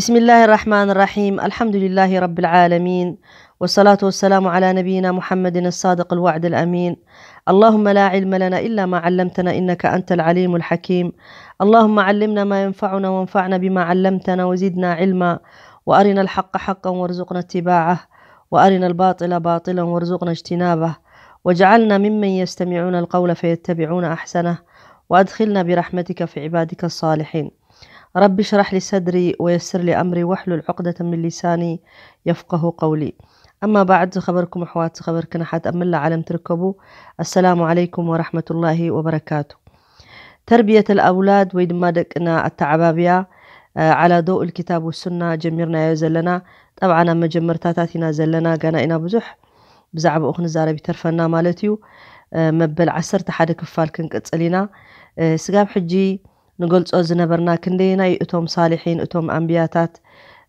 بسم الله الرحمن الرحيم. الحمد لله رب العالمين. والصلاة والسلام على نبينا محمد الصادق الوعد الأمين. اللهم لا علم لنا إلا ما علمتنا إنك أنت العليم الحكيم. اللهم علمنا ما ينفعنا وانفعنا بما علمتنا وزدنا علما. وأرنا الحق حقا وارزقنا اتباعه. وأرنا الباطل باطلا وارزقنا اجتنابه. واجعلنا ممن يستمعون القول فيتبعون أحسنه. وأدخلنا برحمتك في عبادك الصالحين. رب اشرح لي صدري ويسر لي أمري واحلل عقدة من لساني يفقه قولي. أما بعد، ዝኸበርኩም ኣሕዋት፣ ዝኸበርክን ኣሓት ኣብ መላእ ዓለም ትርከቡ፣ ኣሰላሙ ዓለይኩም ወራሕመቱላሂ ወበረካቱ። ተርብየት ኣልኣውላድ ወይ ድማ ደቅና ኣተዓባብያ፣ እ፣ ዓላ ዶእ ልኪታብ ወሱና ጀሚርናዮ ዘለና። ጠብዓን ኣብ መጀመርታታት ኢና ዘለና፣ ገና ኢና ብዙሕ ብዛዕባኡ ክንዛረብ ይተርፈና ማለት እዩ። እ፣ መበል ዓሰርተ ሓደ ክፋል ክንቅጽል ኢና። እ፣ ስጋብ ሕጂ ንገልጾ ዝነበርና ክንደየናይ እቶም ሳሊሒን፣ እቶም ኣንብያታት፣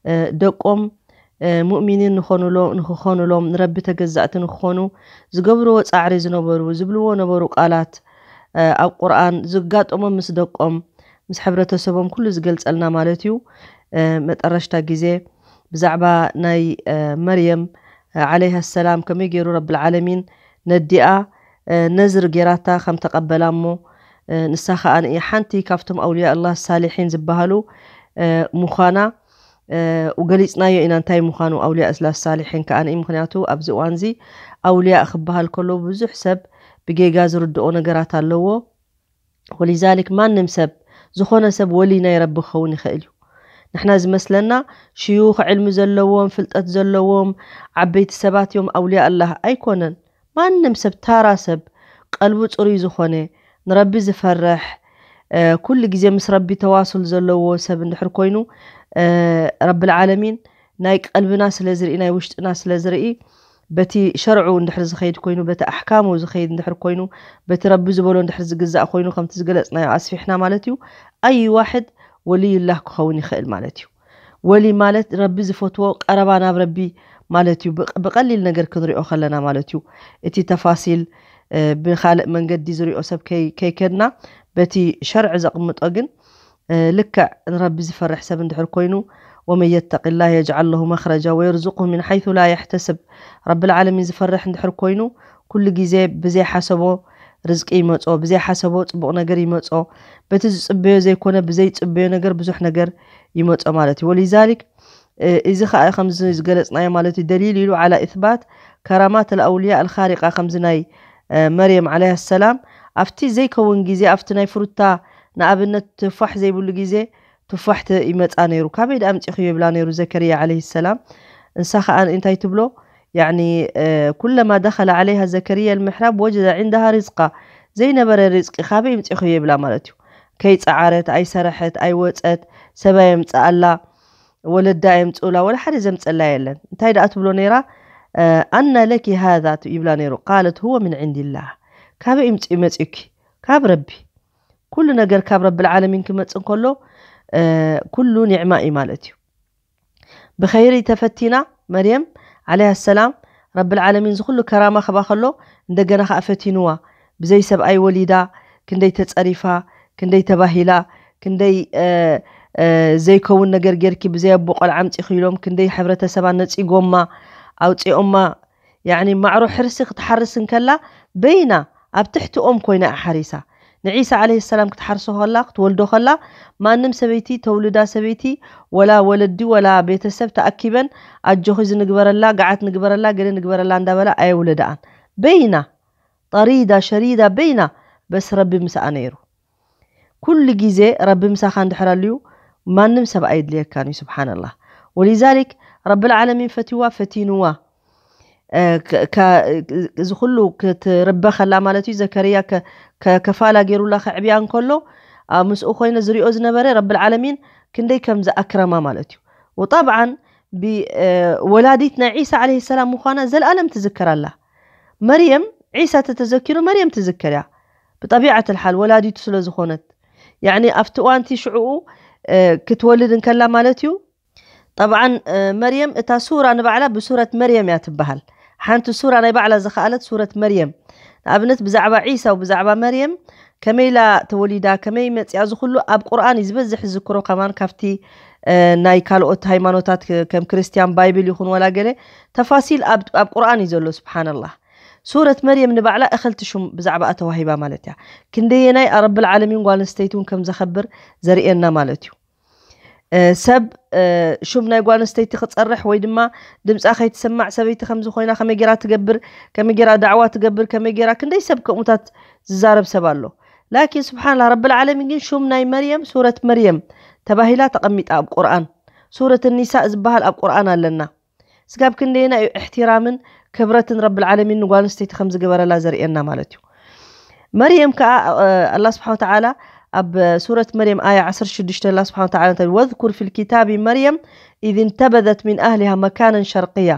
እ፣ ደቆም፣ እ፣ ሙእሚኒን ንኾኑሎ-፣ ንኽኾኑሎም፣ ንረቢ ተገዛእቲ ንኽኾኑ ዝገብርዎ ጻዕሪ ዝነበሩ፣ ዝብልዎ ነበሩ ቃላት፣ እ፣ ኣብ ቁርኣን ዝጋጠሞም ምስ ደቆም፣ ምስ ሕብረተሰቦም ኩሉ ዝገልጸልና ማለት እዩ። እ፣ መጠረሽታ ግዜ ብዛዕባ ናይ፣ እ፣ መርየም፣ እ፣ ዓለይሃ ሰላም ከመይ ገይሩ ረብል ዓለሚን ነዲኣ፣ እ፣ ነዝር ጌራታ ከም ተቐበላ እሞ፣ እ፣ ንሳ ኸኣ ንኢ ሓንቲ ካብቶም ኣውልያ ኣላህ ሳሊሒን ዝበሃሉ፣ እ፣ ምዃና፣ እ፣ ገሊጽናዮ ኢና እንታይ ምዃኑ ኣውልያ ኣላህ ሳሊሒን ከኣ ንኢ። ምኽንያቱ ኣብዚ እዋንዚ ኣውልያ ክበሃል ከሎ ብዙሕ ሰብ ብጌጋ ዝርድኦ ነገራት ኣለዎ። ወሊዛሊክ ማንም ሰብ፣ ዝኾነ ሰብ ወሊ ናይ ረቢ ክኸውን ይኽእል እዩ። ንሕና ዝመስለና ሽዩኽ ዕልሚ ዘለዎም፣ ፍልጠት ዘለዎም፣ ዓበይቲ ሰባት እዮም ኣውልያ ኣላህ። ኣይኮነን። ማንም ሰብ፣ ታራ ሰብ፣ ቀልቡ ጽሩይ ዝኾነ፣ ንረቢ ዝፈርሕ፣ እ፣ ኩሉ ግዜ ምስ ረቢ ተዋሱል ዘለዎ ሰብ እንድሕር ኮይኑ፣ እ፣ ረብል ዓለሚን ናይ ቀልብና ስለ ዝርኢ፣ ናይ ውሽጥና ስለ ዝርኢ፣ በቲ ሸርዑ እንድሕር ዝኸይድ ኮይኑ፣ በቲ ኣሕካሙ ዝኸይድ እንድሕር ኮይኑ፣ በቲ ረቢ ዝበሎ እንድሕር ዝግዛእ ኮይኑ፣ ከምቲ ዝገለጽናዮ ኣስፊሕና ማለት እዩ፣ ኣይ ዋሕድ ወልዩላህ ክኸውን ይኽእል ማለት እዩ። ወሊ ማለት ረቢ ዝፈትዎ ቀረባ ናብ ረቢ ማለት እዩ። ብቕ-፣ ብቐሊል ነገር ክንሪኦ ከለና ማለት እዩ። እቲ ተፋሲል፣ እ፣ ብኻልእ መንገዲ ዝሪኦ ሰብ ከይ-፣ ከይከድና፣ በቲ ሸርዕ ዘቕምጦ ግን፣ እ፣ ልክዕ ንረቢ ዝፈርሕ ሰብ እንድሕር ኮይኑ፣ "ወመን የተቂላህ የጅዓል ለሁ መኽረጃ ወየርዙቅሁ ሚን ሓይሱ ላ የሕተስብ"፣ ረብል ዓለሚን ዝፈርሕ እንድሕር ኮይኑ፣ ኩሉ ግዜ ብዘይሓሰቦ ርዝቂ ይመጾ፣ ብዘይሓሰቦ ጽቡቕ ነገር ይመጾ፣ በቲ ዝጽበዮ ዘይኮነ ብዘይጽበዮ ነገር ብዙሕ ነገር ይመጾ ማለት እዩ። ወሊዛሊክ፣ እ፣ እዚ ኸኣ ከምዚ ዝገለጽናዮ ማለት እዩ፣ ደሊል ኢሉ ዓላ ኢስባት ከራማት ኣልኣውልያ ኣልኻሪቃ፣ ከምዚ ናይ፣ እ፣ መርየም ዓለይሃ ሰላም፣ ኣብቲ ዘይከውን ግዜ፣ ኣብቲ ናይ ፍሩታ ንኣብነት ትፋሕ ዘይብሉ ግዜ ትፋሕ ተ-፣ ይመጻ ነይሩ። ካበይ ደኣ ኣምጺእኽዮ ይብላ ነይሩ ዘከርያ ዓለይሂ ሰላም። እንሳ ኸኣ እንታይ ትብሎ? ያዕኒ፣ እ፣ ኩለማ ደኸለ ዓለይሃ ዘከርያ ኣልምሕራብ ወጀደ ዒንደሃ ሪዝቃ። ዘይነበረ ሪዝቂ ካበይ ኣምጺእኽዮ ይብላ ማለት እዩ። ከይጸዓረት፣ ኣይሰረሐት፣ ኣይወጸት፣ ሰብ ኣየምጽኣላ፣ ወለዳ ኣየምጽኡላ፣ ወላ ሓደ ዘምጸላ የለን። እንታይ ደኣ ትብሎ ነይራ? እ፣ ኣና ለኪ ሃዛ ት-፣ ይብላ ነይሩ። ቃለት ሁወ ምን ዒንዲላህ። ካበይ ይምጽ-፣ ይመጽእኪ? ካብ ረቢ። ኩሉ ነገር ካብ ረብል ዓለሚን ክመጽእ እንከሎ፣ እ፣ ኩሉ ኒዕማ እዩ ማለት እዩ። ብኸይሪ ተፈቲና መርየም ዓለይሃ ሰላም፣ ረብል ዓለሚን ዝኹሉ ከራማ ክባ ከሎ፣ እንደገና ኸኣ ፈቲንዋ። ብዘይ ሰብኣይ ወሊዳ፣ ክንደይ ተጸሪፋ፣ ክንደይ ተባሂላ፣ ክንደይ፣ እ፣ እ፣ ዘይከውን ነገር ጌርኪ፣ ብዘይ ኣቦ ቆልዓ ኣምጺኺ ኢሎም፣ ክንደይ ሕብረተሰባ ነጺጎማ፣ ኣውጺኦማ። ያዕኒ ማዕሮ ሕርሲ ክትሓርስ እንከላ፣ በይና ኣብ ትሕቲ ኦም ኮይና እያ ሓሪሳ። ንዒሳ ዓለይሂ ሰላም ክትሓርሶ ከላ፣ ክትወልዶ ከላ፣ ማንም ሰበይቲ፣ ተውልዳ ሰበይቲ፣ ወላ ወለዲ፣ ወላ ቤተሰብ ተኣኪበን፣ ኣጆኺ እዚ ንግበረላ፣ ገዓት ንግበረላ፣ ገለ ንግበረላ እንዳበላ ኣየውለድኣን። በይና፣ ጠሪዳ፣ ሸሪዳ፣ በይና፣ በስ ረቢ ምስኣ ነይሩ። ኩሉ ግዜ ረቢ ምሳኻ እንድሕር ኣልዩ፣ ማንም ሰብ ኣየድልየካን እዩ። ስብሓንላህ። ወሊዛሊክ፣ ረብል ዓለሚን ፈትዋ፣ ፈቲንዋ። እ፣ ከ-፣ ከ-፣ እዚ ኩሉ ክትርበ ከላ ማለት እዩ፣ ዘከርያ ከ-፣ ከ-፣ ከፋላ ገይሩላ ከዕብያ እንከሎ፣ ኣ፣ ምስኡ ኮይነ ዝሪኦ ዝነበረ ረብል ዓለሚን ክንደይ ከም ዝኣክረማ ማለት እዩ። ወጣብዓን፣ ብ-፣ እ፣ ወላዲት ናይ ዒሳ ዓለይሂ ሰላም ምዃና ዘልኣለም ትዝከር ኣላ። መርየም፣ ዒሳ ተተዘኪሩ መርየም ትዝከር እያ። ብጠቢዓት ልሓል ወላዲቱ ስለ ዝኾነት። ያዕኒ ኣብቲ እዋንቲ ሽዕኡ፣ እ፣ ክትወልድ እንከላ ማለት እዩ። ጠብዓን፣ እ፣ መርየም እታ ሱራ ንባዕላ ብሱረት መርየም እያ ትበሃል። ሓንቲ ሱራ ናይ ባዕላ ዝኸኣለት ሱረት መርየም። ንኣብነት ብዛዕባ ዒሳ ወብዛዕባ መርየም ከመይ ኢላ ተወሊዳ፣ ከመይ መጽያ፣ እዚ ኩሉ ኣብ ቁርኣን እዩ ዝበዝሕ ዝዝክሮ። ከማን ካብቲ፣ እ፣ ናይ ካልኦት ሃይማኖታት ከ-፣ ከም ክርስትያን ባይብል ይኹን ወላ ገለ ተፋሲል ኣብ፣ ኣብ ቁርኣን እዩ ዘሎ። ስብሓንላህ። ሱረት መርየም ንባዕላ እኸልቲ ሹም ብዛዕባኣ ተዋሂባ ማለት እያ። ክንደየናይ ረብል ዓለሚን ጓል ኣንስተይቲ እውን ከም ዘኸብር ዘርእየና ማለት እዩ። እ፣ ሰብ፣ እ፣ ሹም ናይ ጓል ኣንስተይቲ ክጸርሕ ወይ ድማ ድምጻ ከይትሰማዕ ሰበይቲ ከምዚ ኮይና ከመይ ጌራ ትገብር፣ ከመይ ጌራ ዳዕዋ ትገብር፣ ከመይ ጌራ ክንደይ ሰብ ከምኡታት ዝዛረብ ሰብ ኣሎ። ላኪን ስብሓንላ ረብል ዓለሚን ግን ሹም ናይ መርየም ሱረት መርየም ተባሂላ ተቐሚጣ ኣብ ቁርኣን። ሱረት ኒሳእ ዝበሃል ኣብ ቁርኣን ኣለና። ስጋብ ክንደየና እዩ እሕትራምን ክብረትን ረብል ዓለሚን ንጓል ኣንስተይቲ ከም ዝገበረላ ዘርእየና ማለት እዩ። መርየም ከኣ፣ እ፣ ኣላህ ስብሓን ወተዓላ ኣብ ሱረት መርየም ኣያ ዓሰርተ ሽዱሽተ ኣላህ ስብሓን ወተዓላ እንታይ ኢሉ? "ወዝኩር ፊል ኪታቢ መርየም ኢዝ እንተበዘት ሚን ኣህሊሃ መካነን ሸርቅያ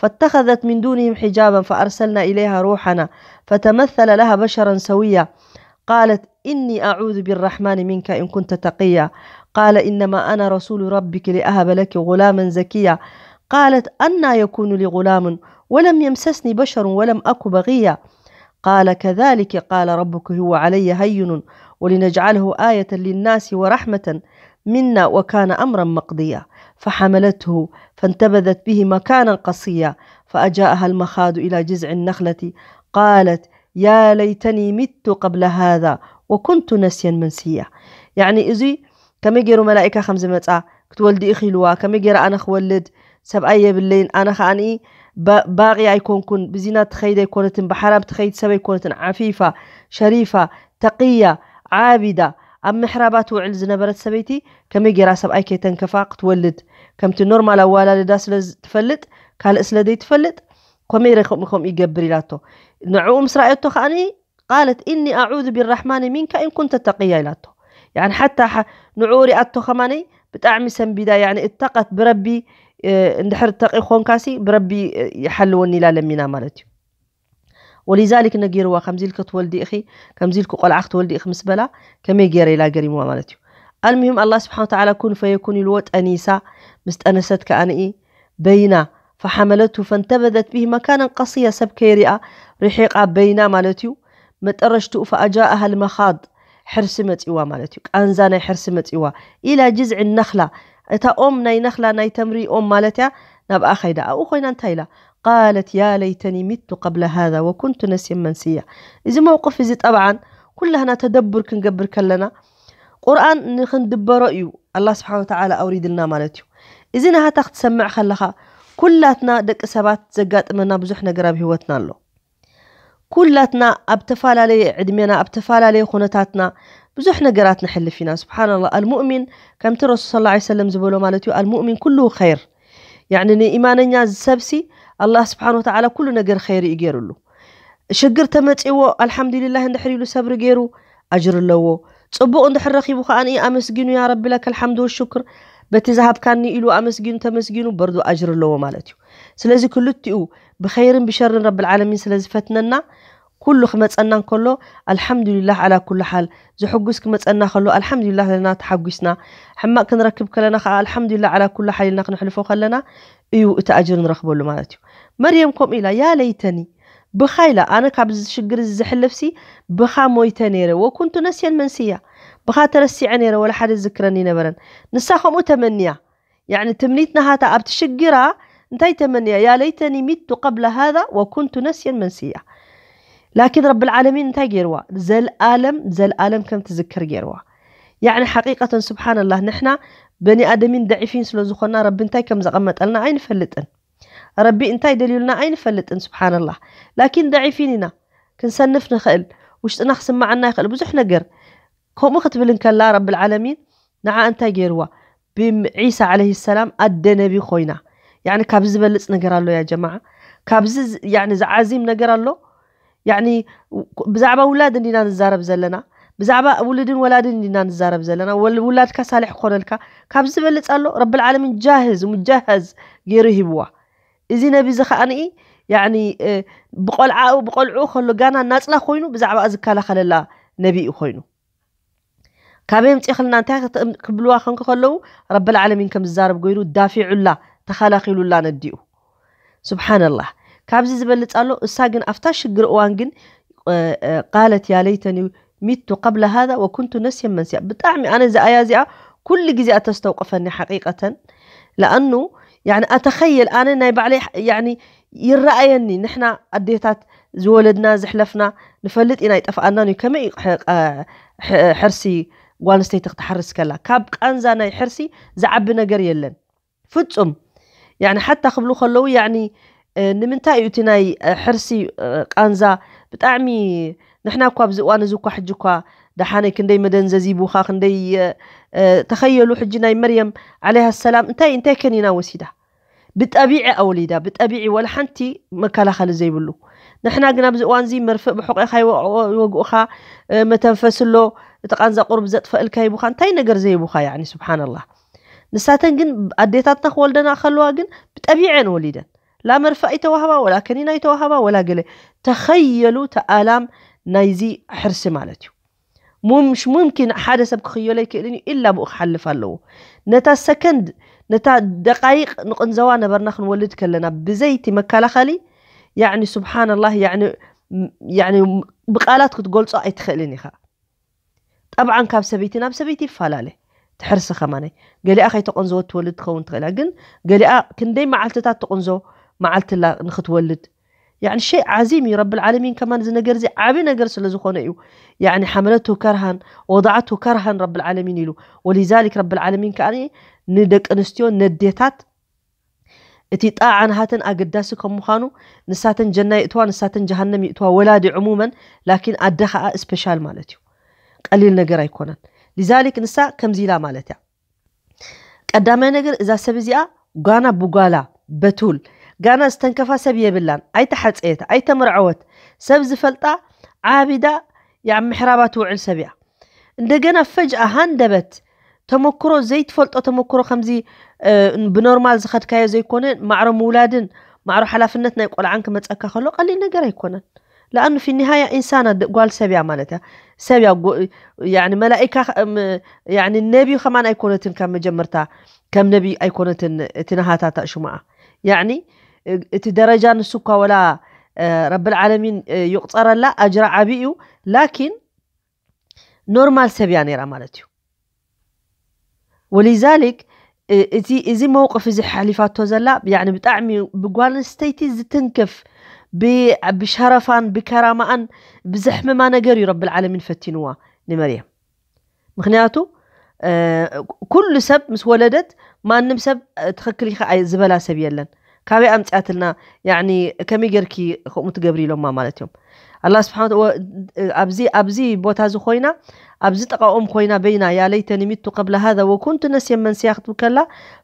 ፈተኸዘት ሚን ዱንህም ሒጃበን ፈኣርሰልና ኢለይሃ ሩሓና ፈተመሰለ ለሃ በሸረን ሰውያ ቃለት ኢኒ ኣዑዙ ቢራሕማኒ ሚንካ ኢን ኩንተ ተቅያ ቃለ ኢነማ ኣና ረሱሉ ረቢኪ ሊኣሃበ ለኪ ጉላመን ዘኪያ ቃለት ኣና የኩኑ ሊ ጉላሙን ወለም የምሰስኒ በሸሩን ወለም ኣኩ በግያ ቃለ ከዛሊከ ቃለ ረቡኪ ሁወ ዓለየ ሀይኑን ወሊነጅዓለሁ ኣየተን ሊናሲ ወራሕመተን ሚና ወካነ ኣምረን መቅድያ ፈሐመለትሁ ፈንተበዘት ብሂ መካነን ቀስያ ፈኣጃእሃ ልመኻዱ ኢላ ጅዝዒ ነኽለቲ ቃለት ያ ለይተኒ ሚቱ ቀብለ ሃዛ ወኩንቱ ነስየን መንስያ። ያዕኒ እዙይ ከመይ ገይሩ መላኢካ ከም ዝመጻ ክትወልዲ ኢኺ ኢልዋ፣ ከመይ ገይረ ኣነ ክወልድ ሰብኣይ የብለይን፣ ኣነ ከኣ ባቂ ኣይኮንኩን፣ ብዚና ትኸይድ ኣይኮነትን፣ ብሓራም ትኸይድ ሰብ ኣይኮነትን፣ ዓፊፋ፣ ሸሪፋ፣ ተቅያ፣ ዓቢዳ፣ ኣብ ምሕራባ ትውዕል ዝነበረት ሰበይቲ ከመይ ገይራ ሰብኣይ ከይተንከፋ ክትወልድ፣ ከምቲ ኖርማል ኣዋላልዳ ስለ ትፈልጥ ካልእ ስለ ዘይትፈልጥ ከመይ ኢረ ከምኡ ከምኡ ይገብር ኢላቶ። ንዕኡ ምስ ረኣየቶ ከኣኒ ቃለት ኢኒ ኣዑዙ ቢራሕማኒ ሚንካ ኢን ኩንተ ተቅያ ኢላቶ። ያኒ ሓታ ሓ-፣ ንዕኡ ሪኣቶ ከማነይ ብጣዕሚ ሰንቢዳ፣ ያኒ እተቀት ብረቢ፣ እ፣ እንድሕር ተቂ ኮንካሲ ብረቢ፣ እ፣ ይሓልወኒ ኢላ ለሚና ማለት እዩ። ወሊዛሊክ ነጊርዋ፣ ከምዚ ኢልኪ ክትወልዲ ኢኺ፣ ከምዚ ኢልኪ ቆልዓ ክትወልዲ ኢኺ ምስ በላ ከመይ ገይረ ኢላ ገሪምዋ ማለት እዩ። ኣልሙሂም ኣላህ ስብሓን ወተዓላ ኩን ፈየኩን ኢልዎ ጠኒሳ፣ ምስ ጠነሰት ከኣንኢ በይና ፈሓመለቱ ፈንተበዘት ብሂ መካነን ቀስያ ሰብ ከይሪኣ ርሒቓ በይና ማለት እዩ። መጠረሽትኡ ፈኣጃእሃ ልመኻድ ሕርሲ መጺዋ ማለት እዩ። ቃንዛ ናይ ሕርሲ መጺዋ ኢላ ጅዝዒ ነኽላ እታ ኦም ናይ ነኽላ ናይ ተምሪ ኦም ማለት እያ ናብኣ ኸይዳ ኣብኡ ኮይና እንታይ ኢላ ቃለት ያ ለይተኒ ሚቱ ቀብለ ሃዛ ወኩንቱ ነስየን መንስያ። እዚ መውቅፍ እዚ ጠብዓን ኩላህና ተደቡር ክንገብር ከለና ቁርኣን ንኽንድበሮ እዩ ኣላህ ስብሓን ወተዓላ ኣውሪድልና ማለት እዩ። እዚ ናሃታ ክትሰምዕ ከለኻ ኩላትና ደቂ ሰባት ዘጋጥመና ብዙሕ ነገር ኣብ ህይወትና ኣሎ። ኩላትና ኣብ ተፈላለየ ዕድሜና ኣብ ተፈላለየ ኩነታትና ብዙሕ ነገራት ንሕልፍ ኢና። ስብሓንላ ኣልሙእሚን ከምቲ ረሱል ስ ሰለም ዝበሎ ማለት እዩ ኣልሙእሚን ኩሉ ኸይር። ያዕኒ ንኢማነኛ ሰብሲ ኣላህ ስብሓን ወተዓላ ኩሉ ነገር ኸይር እዩ ገይሩሉ። ሽግር ተመጺዎ ኣልሓምዱሊላህ እንድሕር ኢሉ ሰብሪ ገይሩ ኣጅር ኣለዎ። ጽቡቕ እንድሕር ረኺቡ ከኣ ኣመስጊኑ ያ ረቢ ለከ ልሓምዱ ወሽክር በቲ ዝሃብካኒ ኢሉ ኣመስጊኑ ተመስጊኑ በርዱ ኣጅር ኣለዎ ማለት እዩ። ስለዚ ክልቲኡ ብኸይርን ብሸርን ረብል ዓለሚን ስለ ዝፈትነና ኩሉ ክመጸና እንከሎ ኣልሓምዱሊላህ ዓላ ኩሉ ሓል፣ ዝሕጉስ ክመጸና ከሎ ኣልሓምዱሊላህ ለና ተሓጒስና፣ ሕማቕ ክንረክብ ከለና ከኣ ኣልሓምዱሊላህ ዓላ ኩሉ ሓል ኢልና ክንሕልፎ ከለና እዩ እቲ ኣጅር ንረክበሉ ማለት እዩ። መርየም ከምኡ ኢላ ያ ለይተኒ ብኻ ኢላ ኣነ ካብዚ ሽግር እዚ ዝሕልፍሲ ብኻ ሞይተ ነይረ ወኩንቱ ነስየን መንስያ ብኻ ተረሲዐ ነይረ ወላ ሓደ ዝዝክረኒ ይነበረን። ንሳ ከምኡ ተመንያ ያዕኒ ትምኒት ናሃታ ኣብቲ ሽግራ እንታይ ተመንያ ያ ለይተኒ ሚቱ ቀብለ ሃዛ ወኩንቱ ነስየን መንስያ። ላኪን ረብል ዓለሚን እንታይ ገይርዋ ዘልኣለም ዘልኣለም ከም ትዝክር ገይርዋ። ያዕኒ ሓቂቀተን ስብሓንላህ ንሕና በኒ ኣደሚን ደዒፊን ስለ ዝኾና ረቢ እንታይ ከም ዘቐመጠልና ኣይንፈልጥን። ረቢ እንታይ ደልዩልና ኣይንፈልጥን ስብሓንላህ። ላኪን ደዒፊን ኢና ክንሰንፍ ንኽእል ውሽጥና ክስማዓና ይኽእል ብዙሕ ነገር። ከምኡ ክትብል እንከላ ረብል ዓለሚን ንዓ እንታይ ገይርዋ ብዒሳ ዓለይሂ ሰላም ኣደ ነቢ ኮይና። ያኒ ካብዚ ዝበልፅ ነገር ኣሎ ያ ጀማዓ? ካብዚ ዝ- ያኒ ዝዓዚም ነገር ኣሎ? ያኒ ብዛዕባ ውላድ እንዲና ንዛረብ ዘለና፣ ብዛዕባ ውሉድን ወላድን እንዲና ንዛረብ ዘለና። ወል- ውላድካ ሳልሕ ክኾነልካ ካብዚ ዝበልፅ ኣሎ? ረብል ዓለሚን ጃህዝ ሙጃሃዝ ገይሩ ሂብዋ። እዚ ነቢ እዚ ከዓኒ ያኒ እ፣ ብቆልዓኡ ብቆልዕኡ ከሎ ጋና ናፅላ ኮይኑ ብዛዕባ ዝከላኸለላ ነቢ እዩ ኮይኑ። ካበይ ኣምፂእኽልና እንታይ ክተ- ክብልዋ ከንክ ከለዉ ረብል ዓለሚን ከም ዝዛረብ ገይሩ ዳፊዑላ ተኸላኺሉላ ነዲኡ። ስብሓንላህ። ካብዚ ዝበልፅ ኣሎ እሳ ግን ኣብታ ሽግር እዋን ግን እ፣ እ፣ ቃለት ያ ለይተኒ ሚቱ ቀብለ ሃዛ ወኩንቱ ነስየን መንስያ። ብጣዕሚ ኣነ እዛ ኣያ እዚኣ ኩሉ ግዜ እያ ተስተውቅፈኒ ሓቂቀተን። ለኣኑ ያኒ ኣተኸየል ኣነ ናይ ባዕለይ ያኒ ይረኣየኒ። ንሕና ኣዴታት ዝወለድና ዝሕለፍና ንፈልጥ ኢና፣ ይጠፍኣናን እዩ። ከመይ እዩ ሕ- ሕ- ሕርሲ ጓል ኣንስተይቲ ክትሓርስ ከላ? ካብ ቃንዛ ናይ ሕርሲ ዝዓቢ ነገር የለን ፍጹም። ያኒ ሓታ ክብሉ ከለዉ ያኒ እ፣ ንምንታይ እዩ እቲ ናይ እ፣ ሕርሲ እ፣ ቃንዛ ብጣዕሚ ንሕና እኳ ኣብዚ እዋን እዚ እኳ ሕጂ እኳ ደሓነይ ክንደይ መደንዘዚ ይቡኻ ክንደይ እ፣ እ፣ ተኸየሉ። ሕጂ ናይ መርየም ዓለይሃ ሰላም እንታይ እንታይ ከኒና ወሲዳ ብጠቢዒ ኣወሊዳ ብጠቢዒ ወላ ሓንቲ መከላኸሊ ዘይብሉ። ንሕና ግን ኣብዚ እዋን እዚ መርፍእ ብሕቆኻ ይወ- ይወግኡኻ እ፣ መተንፈሲ ኣሎ፣ እቲ ቃንዛ ቁሩብ ዘጥፈእልካ ይቡኻ እንታይ ነገር ዘይቡኻ። ያኒ ስብሓንላህ። ንሳተን ግን ኣዴታትና ክወልደና ከለዋ ግን ብጠቢዐን ወሊደን ላ መርፍእ ኣይተዋህባ ወላ ከኒና ኣይተዋህባ ወላ ገለ። ተኸየሉ ተኣላም ናይዚ ሕርሲ ማለት እዩ። ሙምሽ ሙምኪን ሓደ ሰብ ክኽየሎ ኣይክእልን እዩ ኢላ ብኡ ክሓልፍ ኣለዎ። ነታ ሰከንድ ነታ ደቃይቅ ንቅንዘዋ ነበርና ክንወልድ ከለና ብዘይቲ መከላኸሊ ያኒ ስብሓንላህ ያኒ ያኒ ብቃላት ክትገልጾ ኣይትኽእልን ኢኻ። ጠብዓን ካብ ሰበይቲ ናብ ሰበይቲ ይፈላለ። ትሕርሲ ከማነይ ገሊኣ ከይተቆንዘወት ትወልድ ትኸውን ትኽእላ፣ ግን ገሊኣ ክንደይ መዓልትታት ትቁንዞ መዓልትላ ንክትወልድ። ያኒ ሸይ ዓዚም እዩ። ረብል ዓለሚን ከማን እዚ ነገር እዚ ዓቢ ነገር ስለ ዝኾነ እዩ። ያኒ ሓመለቱ ከርሃን ወضعته ከርሃን ረብል ዓለሚን ኢሉ። ወሊዛሊክ ረብል ዓለሚን ከኣ ንደቂ ኣንስትዮ ነዴታት እቲ ጣዓ ናሃተን ኣገዳሲ ከም ምዃኑ ንሳተን ጀና ይእትዋ ንሳተን ጀሃነም ይእትዋ ወላዲ ዕሙመን። ላኪን ኣደ ኸኣ ስፔሻል ማለት እዩ። ቀሊል ነገር ኣይኮነን። ሊዛሊክ ንሳ ከምዚ ኢላ ማለት እያ። ቀዳማይ ነገር እዛ ሰብ እዚኣ ጓና ብጓላ በቱል ጋና ዝተንከፋ ሰብ የብላን። ኣይተሓፀየት ኣይተመርዐወት ሰብ ዝፈልጣ ዓቢዳ ያ ምሕራባ ትውዕል ሰብ እያ። እንደገና ፈጅኣ ሃንደበት ተመክሮ ዘይትፈልጦ ተመክሮ ከምዚ ብኖርማል ዝኸድካዮ ዘይኮነ ማዕሮ ምውላድን ማዕሮ ሓላፍነት ናይ ቆልዓን ክመፀካ ከሎ ቀሊል ነገር ኣይኮነን። ለኣኑ ፊ ኒሃያ ኢንሳና ጓል ሰብ እያ ማለት እያ። ሰብ እያ መላኢካ ነቢዩ ከማን ኣይኮነትን ካብ መጀመርታ ከም ነቢይ ኣይኮነትን እቲ ናሃታታ ሽማኣ ያኒ እቲ ደረጃ ንሱ እኳ ወላ ረብል ዓለሚን ይቁፀረላ ኣጅራ ዓቢ እዩ። ላኪን ኖርማል ሰብ እያ ነይራ ማለት እዩ። ወሊዛሊክ እዚ መውቅፍ እዚ ሓሊፋቶ ዘላ ያኒ ብጣዕሚ ብጓል ኣንስተይቲ ዝትንክፍ ብሸረፋን ብከራማኣን ብዘሕምማ ነገር እዩ ረብል ዓለሚን ፈቲንዋ ንመርየም። ምክንያቱ ኩሉ ሰብ ምስ ወለደት ማንም ሰብ ትኽክል ኢኻ ዝበላ ሰብ የለን። ካበይ ኣምፅያትልና ያኒ ከመይ ጌርኪ ከምኡ ትገብሪ ኢሎማ ማለት እዮም። ኣላ ስብሓን ኣብዚ ኣብዚ ቦታ እዚ ኮይና ኣብዚ ጠቃኦም ኮይና በይና ያ ለይተኒ ሚቱ ቀብለ ሃذا ወኩንቱ ነስየን መንስያ ክትብል ከላ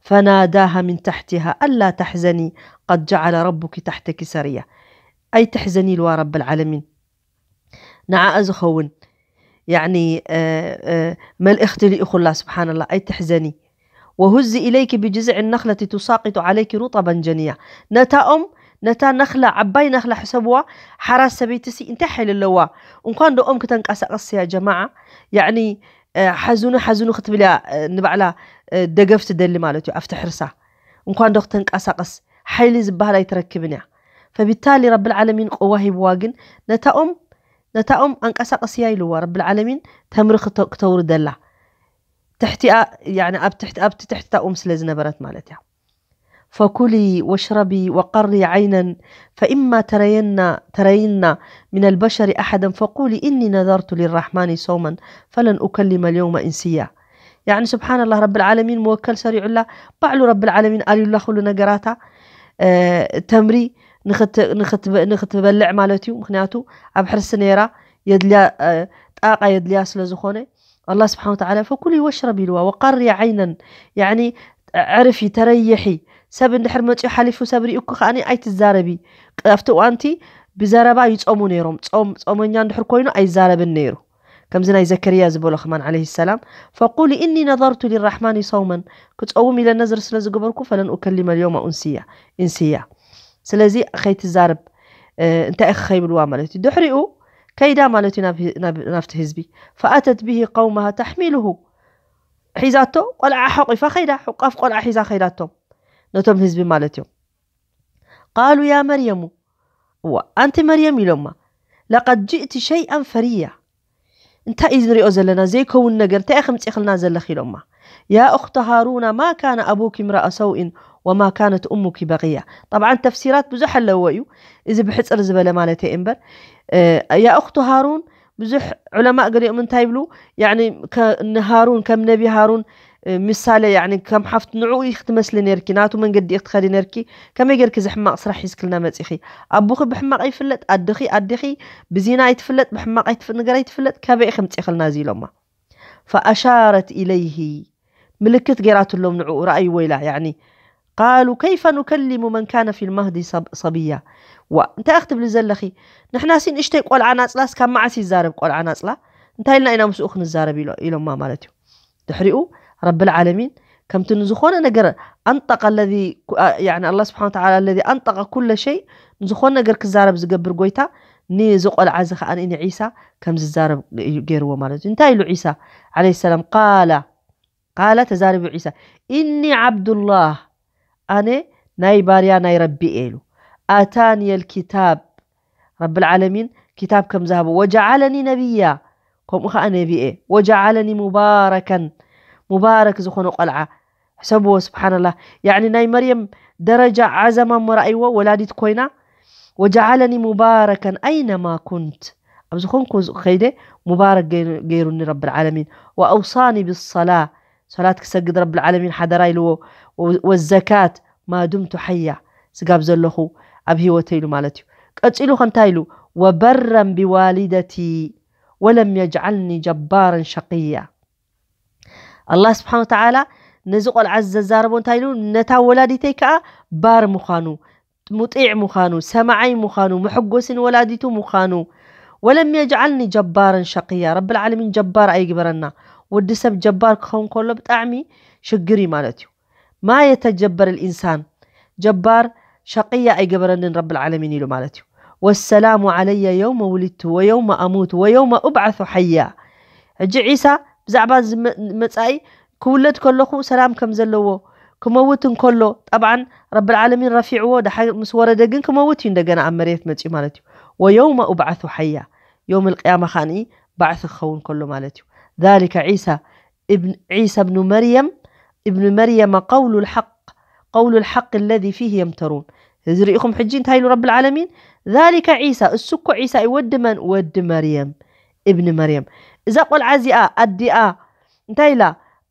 ፈናዳሃ ምን ታሕቲሃ ኣላ ተሕዘኒ ቀድ ጀዓለ ረቡኪ ታሕተኪ ሰርያ ኣይትሕዘኒ ኢልዋ ረብል ዓለሚን ንዓኣ ዝኸውን ያኒ መልእኽቲ ልኢኹላ ስብሓንላ ኣይትሕዘኒ وهزي إليك بجذع النخلة تساقط عليك رطبا جنيا ነታኦም ነታ ነኽላ ዓባይ ነኽላ ሕሰብዋ ሓራስ ሰበይቲ ሲ እንታይ ሓይሊ ኣለዋ እንኳን ደኦም ክተንቀሳቀስ ያ ጀማዓ ያኒ ሓዙኑ ሓዙኑ ክትብል እያ ንባዕላ ደገፍ ትደሊ ማለት እዩ ኣብቲ ሕርሳ እንኳን ዶ ክተንቀሳቀስ ሓይሊ ዝበሃል ኣይትረክብን እያ ፈቢታሊ ረብል ዓለሚን ቅዋ ሂብዋ ግን ነታኦም ነታኦም ኣንቀሳቀስያ ኢልዋ ረብል ዓለሚን ተምሪ ክተውርደላ ትሕቲኣ ያኒ ኣብ ትሕቲ ኣብቲ ትሕቲ ታኡም ስለ ዝነበረት ማለት እያ فكلي واشربي وقري عينا فإما ترين ترين من البشر أحدا فقولي إني نذرت للرحمن صوما فلن أكلم اليوم إنسيا يعني سبحان الله رب العالمين موكل سريع الله ባዕሉ ረብል ዓለሚን ኣልዩላ ኩሉ ነገራታ ተምሪ ንክትበልዕ ማለት እዩ ምክንያቱ ኣብ ሕርሲ ነይራ የድልያ ጣቃ የድልያ ስለ ዝኾነ ኣላ ስብሓን ወተዓላ ፈኩሊ ወሽረብ ኢልዋ ወቃሪ ዓይነን ያኒ ዕርፊ ተረየሒ ሰብ እንድሕር መፅኡ ሓሊፉ ሰብ ሪእኩ ከዓኒ ኣይትዛረቢ ኣብቲ እዋንቲ ብዘረባ ይፀሙ ነይሮም ፆም ፆመኛ እንድሕር ኮይኑ ኣይዛረብን ነይሩ ከምዚ ናይ ዘከርያ ዝበሎ ከማን ዓለይሂ ሰላም ፈቁሊ እኒ ነዘርቱ ሊራሕማኒ ሰውመን ክፀውም ኢለ ነዝር ስለ ዝገበርኩ ፈለን ኡከሊመ ልዮማ ኡንስያ ኢንስያ ስለዚ ከይትዛርብ እንታይ ኢኺ ከይብልዋ ማለት እዩ ድሕሪኡ ከይዳ ማለት እዩ ናብቲ ህዝቢ ፈኣተት ብሂ ቀውመሃ ተሕሚልሁ ሒዛቶ ቆልዓ ሓቂፋ ከይዳ ሕቋፍ ቆልዓ ሒዛ ከይዳቶም ነቶም ህዝቢ ማለት እዮም ቃሉ ያ መርየሙ እዋ ኣንቲ መርየም ኢሎማ ለቀድ ጅእቲ ሸይኣን ፈርያ እንታይ እዩ ንሪኦ ዘለና ዘይከውን ነገር እንታይ ከምፅእክልና ዘለኽ ኢሎማ። يا أخت هارون ما كان أبوك امرأ سوء وما كانت أمك بغيا. طبعا ተፍሲራት ብዙሕ ኣለዎ እዩ፣ እዚ ብሕፅር ዝበለ ማለት እየ እምበር። يا أخت هارون ብዙሕ ዑለማእ ገሊኦም እንታይ ይብሉ? ንሃሩን ከም ነቢ ሃሩን ምሳሌ ከም ሓፍት ንዕኡ ክትመስሊ ነርኪ፣ ናቱ መንገዲ ክትኸዲ ነርኪ። ከመይ ጌርኪ እዚ ሕማቕ ስራሕ ሒዝክልና መፂኺ? ኣቦኺ ብሕማቕ ይፍለጥ፣ ኣድኺ ኣዴኺ ብዚና ኣይትፍለጥ፣ ብሕማቕ ነገር ኣይትፍለጥ። ከበይ ከምፅእክልና እዚ ኢሎማ። فأشارت إليه ምልክት ጌራትሎም ንዕኡ ረኣይዎ ኢላ። يعني قالوا كيف نكلم من كان في المهد صبيا. ዋ እንታይ ክትብሊ ዘለኺ? ንሕናሲ ንእሽተይ ቆልዓ ናፅላስ ካብ መዓስ ይዛረብ ቆልዓ ናፅላ? እንታይ ኢልና ኢና ምስኡ ክንዛረብ ኢሎማ ማለት እዩ። ድሕሪኡ ረብል ዓለሚን ከምቲ ንዝኾነ ነገር ኣንጠቀ ለዚ ኣላ ስብሓን ተዓላ ለዚ ኣንጠቀ ኩለ ሸይ ንዝኾነ ነገር ክዛረብ ዝገብር ጎይታ ንዚ ቆልዓ እዚ ከዓ ንዒሳ ከም ዝዛረብ ገይርዎ ማለት እዩ። እንታይ ኢሉ ዒሳ ዓለ ሰላም? ቃላ ቃላ ተዛሪቡ ዒሳ፣ ኢኒ ዓብዱላህ ኣነ ናይ ባርያ ናይ ረቢ እየ ኢሉ። ኣታንየ ልኪታብ ረብል ዓለሚን ኪታብ ከም ዝሃቦ ወጀዓለኒ ነቢያ ከምኡ ከዓ ነቢ እየ ወጀዓለኒ ሙባረከን ሙባረክ ዝኾነ ቆልዓ። ሕሰብዎ ስብሓንላህ። ያዕኒ ናይ መርየም ደረጃ ዓዘማ እሞ ረኣይዎ። ወላዲት ኮይና ወጀዓለኒ ሙባረከን ኣይነማ ኩንት ኣብ ዝኾንኩ ከይደ ሙባረክ ገይሩኒ ረብል ዓለሚን። ወኣውሳኒ ብሰላ ሰላት ክሰግድ ረብል ዓለሚን ሓደራ ኢልዎ። ወዘካት ማዱምቱ ሓያ ስጋብ ዘለኹ ኣብ ህይወተ ኢሉ ማለት እዩ። ቀፂሉ ከንታይ ኢሉ? ወበረን ብዋሊደቲ ወለም የጅዓልኒ ጀባረን ሸቅያ። ኣላህ ስብሓን ወተዓላ ነዚ ቆልዓ ዘዛረቦ እንታይ ኢሉ? ነታ ወላዲተይ ከዓ ባር ምዃኑ፣ ሙጢዕ ምዃኑ፣ ሰማዓይ ምዃኑ፣ መሐጎሲ ንወላዲቱ ምዃኑ። ወለም የጅዓልኒ ጀባረን ሸቅያ። ረብል ዓለሚን ጀባር ኣይግበረና። ወዲ ሰብ ጀባር ክኸውን ከሎ ብጣዕሚ ሽግር እዩ ማለት እዩ። ማ የተጀበር ልኢንሳን ጀባር ሸቅያ ኣይገበረንን ረብል ዓለሚን ኢሉ ማለት እዩ። ወሰላሙ ዓለየ የውመ ውሊድቱ ወየውመ ኣሙት ወየውመ ኡብዓሱ ሓያ። ሕጂ ዒሳ ብዛዕባ መፃኢ ክውለድ ከለኹ ሰላም ከም ዘለዎ ክመውት እንከሎ ጠብዓን ረብል ዓለሚን ረፊዕዎ ደሓር ምስ ወረደ ግን ክመውት እዩ እንደገና ኣብ መሬት መፅኡ ማለት እዩ። ወየውመ ኡብዓሱ ሓያ የውም ልቅያማ ከዓኒ ባዕሲ ክኸውን ከሎ ማለት እዩ። ذلك ዒሳ ዒሳ ብኑ መርየም ابن مريم قول الحق قول الحق الذي فيه يمترون። እዚ ርኢኹም ሕጂ እንታይ ኢሉ ረብል ዓለሚን? ذلك ዒሳ እሱ እኮ ዒሳ እዩ። ወዲ መን? ወዲ መርየም እብኒ መርየም። እዛ ቆልዓ እዚኣ ኣዲኣ እንታይ ኢላ?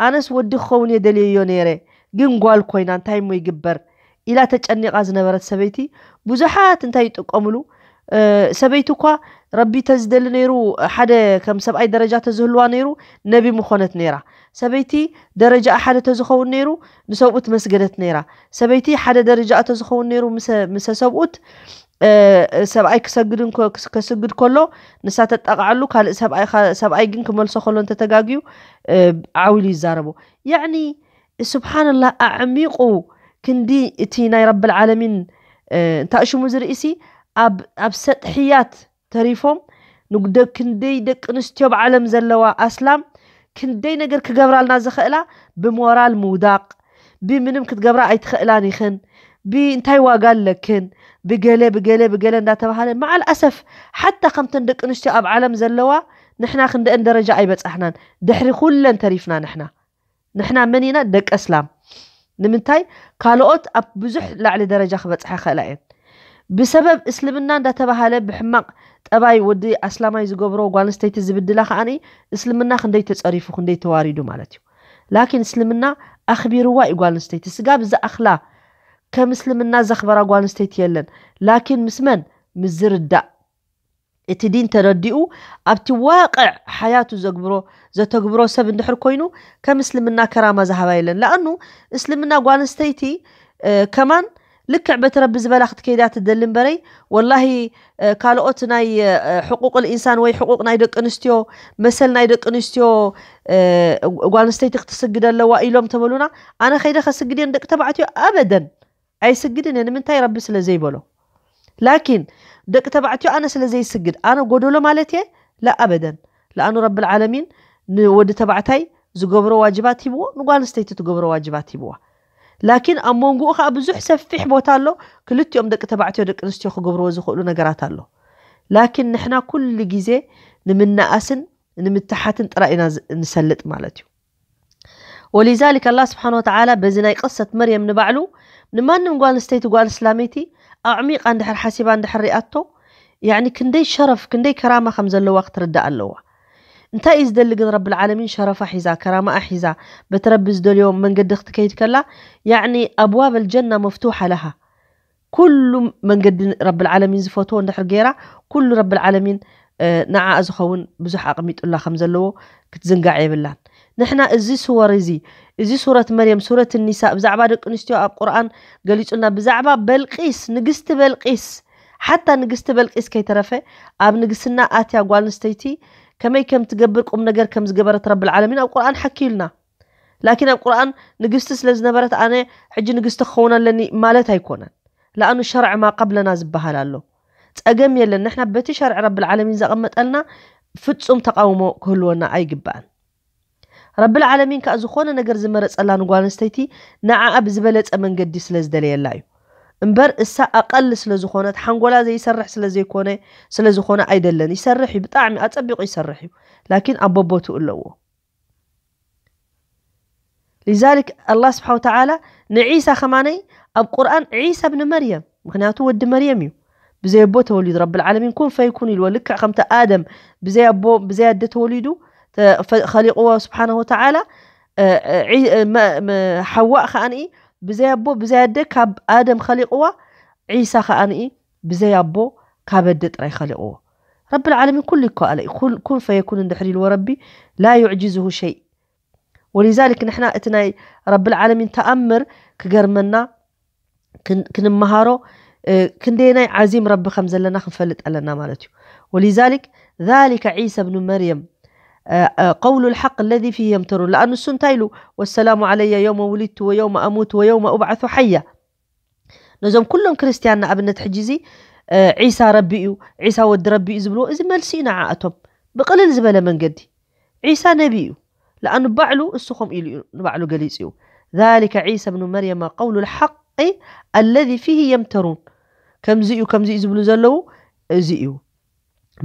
ኣነስ ወዲ ክኸውን እየ ደልየዮ ነይረ ግን ጓል ኮይና እንታይ እሞ ይግበር ኢላ ተጨኒቓ ዝነበረት ሰበይቲ ብዙሓት እንታይ ይጥቀምሉ ሰበይቲ እኳ ረቢ ተዝደሊ ነይሩ ሓደ ከም ሰብኣይ ደረጃ ተዝህልዋ ነይሩ ነቢ ምኾነት ነይራ። ሰበይቲ ደረጃ ሓደ ተዝኸውን ነይሩ ንሰብኡት መስገደት ነይራ። ሰበይቲ ሓደ ደረጃ ተዝኸውን ነይሩ ምሰ ሰብኡት ሰብኣይ ክሰግድን ከስግድ ከሎ ንሳ ተጣቕዓሉ ካልእ ሰብኣይ ግን ክመልሶ ከሎ እንተተጋግዩ ዓው ኢሉ ይዛረቦ። ያዕኒ ስብሓንላህ ኣዕሚቑ ክንዲ እቲ ናይ ረብል ዓለሚን እንታይ ሽሙ ዝርእሲ ኣብ ሰጥሕያት ተሪፎም ክንደይ ደቂ ኣንስትዮ ብዓለም ዘለዋ ኣስላም ክንደይ ነገር ክገብራልና ዝኽእላ ብሞራል ምውዳቕ ብምንም ክትገብራ ኣይትኽእላን ኢኽን ብእንታይ ዋጋ ኣለክን ብገለ ብገለ ብገለ እንዳተባሃለ መዓል ኣሰፍ ሓታ ከምተን ደቂ ኣንስትዮ ኣብ ዓለም ዘለዋ ንሕና ክንደአን ደረጃ ኣይበጻሕናን ድሕሪ ኩለን ተሪፍና ንሕና ንሕና መን ኢና ደቂ ኣስላም ንምንታይ ካልኦት ኣብ ብዙሕ ላዕሊ ደረጃ ክበጽሓ ይኽእላ እየን ብሰበብ እስልምና እንዳተባሃለ ብሕማቕ ጠባይ ወዲ ኣስላማይ ዝገብሮ ጓል ኣንስተይቲ ዝብድላ ከዓኒ እስልምና ክንደይ ተጸሪፉ ክንደይ ተዋሪዱ ማለት እዩ ላኪን እስልምና ኣኽቢርዋ እዩ ጓል ኣንስተይቲ ስጋብ ዝኣኽላ ከም እስልምና ዘኽበራ ጓል ኣንስተይቲ የለን ላኪን ምስ መን ምስ ዝርዳእ እቲ ዲን ተረዲኡ ኣብቲ ዋቅዕ ሓያቱ ዘግብሮ ዘተግብሮ ሰብ እንድሕር ኮይኑ ከም እስልምና ከራማ ዝሃባ የለን ለኣኑ እስልምና ጓል ኣንስተይቲ ከማን ልክዕ በቲ ረቢ ዝበላ ክትከይዳ ትደሊ እምበረይ ወላሂ ካልኦት ናይ ሕቁቅ ልኢንሳን ወይ ሕቁቅ ናይ ደቂ ኣንስትዮ መሰል ናይ ደቂ ኣንስትዮ ጓል ኣንስተይቲ ክትስግድ ኣለዋ ኢሎም ተበሉና ኣነ ከይደ ከስግድ እየን ደቂ ተባዕትዮ ኣበደን ኣይስግድን እየ ንምንታይ ረቢ ስለ ዘይበሎ ላኪን ደቂ ተባዕትዮ ኣነ ስለ ዘይስግድ ኣነ ጎደሎ ማለት እየ ላ ኣበደን ለኣኑ ረብል ዓለሚን ንወዲ ተባዕታይ ዝገብሮ ዋጅባት ሂብዎ ንጓል ኣንስተይቲ ትገብሮ ዋጅባት ሂብዋ ላኪን ኣብ መንጎኡ ከዓ ብዙሕ ሰፊሕ ቦታ ኣሎ ክልቲኦም ደቂ ተባዕትዮ ደቂ ኣንስትዮ ክገብርዎ ዝኽእሉ ነገራት ኣሎ ላኪን ንሕና ኩሉ ግዜ ንምነኣስን ንምትሓትን ጥራይ ኢና ዝ- ንሰልጥ ማለት እዩ። ወሊዛሊክ ኣላህ ስብሓን ወተዓላ በዚ ናይ ቅሰት መርየም ንባዕሉ ንማንም ጓል ኣንስተይቲ ጓል እስላመይቲ ኣዕሚቓ እንድሕር ሓሲባ እንድሕር ሪኣቶ፣ ያዕኒ ክንደይ ሸረፍ ክንደይ ከራማ ከም ዘለዋ ክትርዳእ ኣለዋ። እንታይ እዩ ዝደሊ ግን ረብል ዓለሚን ሸረፋ ሒዛ ከራማኣ ሒዛ በቲ ረቢ ዝደልዮ መንገዲ ክትከይድ ከላ፣ ያዕኒ ኣብዋብ ኣልጀና መፍቱሓ ለሃ፣ ኩሉ መንገዲ ረብል ዓለሚን ዝፈትዎ እንድሕር ገይራ፣ ኩሉ ረብል ዓለሚን ንዓ ዝኸውን ብዙሕ ኣቕሚጡላ ከም ዘለዎ ክትዝንጋዕ የብላን። ንሕና እዚ ስወር እዚ እዚ ሱረት መርየም ሱረት ኒሳ ብዛዕባ ደቂ ኣንስትዮ ኣብ ቁርኣን ገሊጹልና፣ ብዛዕባ በልቂስ ንግስቲ በልቂስ፣ ሓታ ንግስቲ በልቂስ ከይተረፈ ኣብ ንግስና ኣትያ ጓል ኣንስተይቲ ከመይ ከም ትገብር ቁም ነገር ከም ዝገበረት ረብል ዓለሚን ኣብ ቁርኣን ሓኪዩልና። ላኪን ኣብ ቁርኣን ንግስቲ ስለ ዝነበረት ኣነ ሕጂ ንግስቲ ክኸውን ኣለኒ ማለት ኣይኮነን። ለኣኑ ሸርዕ ማ ቀብለና ዝበሃል ኣሎ። ጸገም የለን። ንሕና በቲ ሸርዕ ረብል ዓለሚን ዘቐመጠልና ፍጹም ተቃውሞ ክህልወና ኣይግባእን። ረብል ዓለሚን ከኣ ዝኾነ ነገር ዝመረጸላ ንጓል ኣንስተይቲ ንዓኣ ብዝበለጸ መንገዲ ስለ ዝደለየላ እዩ። እምበር እሳ ኣቐል ስለ ዝኾነት ሓንጎላ ዘይሰርሕ ስለ ዘይኮነ ስለ ዝኾነ ኣይደለን። ይሰርሕ እዩ፣ ብጣዕሚ ኣጸቢቑ ይሰርሕ እዩ። ላኪን ኣብ በቦትኡ ኣለዎ። ሊዛሊክ ኣላህ ስብሓን ወተዓላ ንዒሳ ከማነይ ኣብ ቁርኣን ዒሳ ብኒ መርየም፣ ምክንያቱ ወዲ መርየም እዩ፣ ብዘይ ኣቦ ተወሊዱ። ረብል ዓለሚን ኩን ፈይኩን ኢልዎ። ልክዕ ከምቲ ኣደም ብዘይ ኣቦ ብዘይ ኣደ ተወሊዱ ተ- ፈ- ኸሊቕዎ ስብሓን ወተዓላ፣ እ፣ ዒ- እ፣ መ- መ- ሓዋእ ከኣንኢ ብዘይ ኣቦ ብዘይ ኣደ ካብ ኣደም ኸሊቕዋ፣ ዒሳ ከኣንኢ ብዘይ ኣቦ ካብ ኣደ ጥራይ ኸሊቕዎ። ረብል ዓለሚን ኩሉ ይከኣለ እዩ። ኩል- ኩን ፈየኩን እንድሕር ኢልዎ ረቢ ላ ዩዕጅዝሁ ሸይ። ወሊዛሊክ ንሕና እቲ ናይ ረብል ዓለሚን ተኣምር ክገርመና ክን- ክንመሃሮ እ፣ ክንደየናይ ዓዚም ረቢ ከም ዘለና ክንፈልጥ ኣለና ማለት እዩ። ወሊዛሊክ ዛሊከ ዒሳ ብኑ መርየም እ፣ እ፣ ቀውሉ ልሓቅ ለዚ ፊህ የምተሩን ለኣኑ እሱ እንታይ ኢሉ ወሰላሙ ዓለየ የውመ ውሊድቱ ወየውመ ኣሙቱ ወየውመ ኡብዓቱ ሓያ። ነዞም ኩሎም ክርስትያን ንኣብነት ሕጂ እዚ ዒሳ ረቢ እዩ፣ ዒሳ ወዲ ረቢ እዩ ዝብልዎ እዚ መልሲ እዩ ንዓኣቶም ብቕልል ዝበለ መንገዲ። ዒሳ ነቢ እዩ። ለኣኑ ባዕሉ እሱ ከምኡ ኢሉ እዩ ንባዕሉ ገሊጹ እዩ። ذلك عيسى ابن مريم قول الحق الذي فيه يمترون። ከምዚ እዩ ከምዚ እዩ ዝብሉ ዘለዉ እዚ እዩ።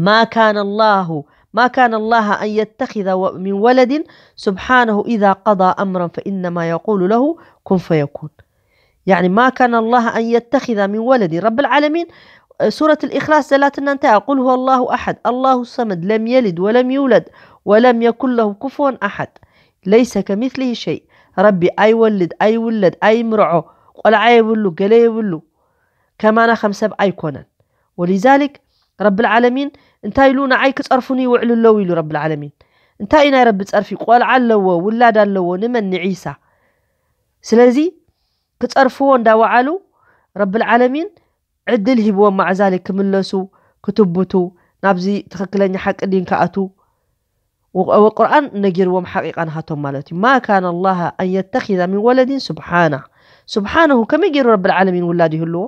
ما كان الله ما كان الله أن يتخذ من ولد سبحانه إذا قضى أمرا فإنما يقول له كن فيكون. يعني ما كان الله أن يتخذ من ولد. رب العالمين سورة الإخلاص ዘላትና እንታይ? قل هو الله أحد الله الصمد لم يلد ولم يولد ولم يكن له كفوا أحد ليس كمثله شيء. ረቢ ኣይወልድ ኣይውለድ ኣይምርዖ ቆልዓ የብሉ ገለ የብሉ ከማና ከም ሰብ ኣይኮነን። ولذلك ረብል ዓለሚን እንታይ ኢሉ ንዓይ ክጸርፉኒ ይውዕሉ ኣለዉ ኢሉ ረብል ዓለሚን። እንታይ እዩ ናይ ረቢ ጸርፊ? ቆልዓ ኣለዎ ውላድ ኣለዎ ንመን ንዒሳ። ስለዚ ክጸርፍዎ እንዳወዓሉ ረብል ዓለሚን ዕድል ሂብዎም ማዕዛሊ ክምለሱ ክትብቱ ናብዚ ትኽክለኛ ሓቂ ዲን ክኣቱ ወቁርኣን ነጊርዎም ሓቂቃ ንሃቶም ማለት እዩ። ما كان الله أن يتخذ من ولد سبحانه سبحانه ከመይ ገይሩ ረብል ዓለሚን ውላድ ይህልዎ?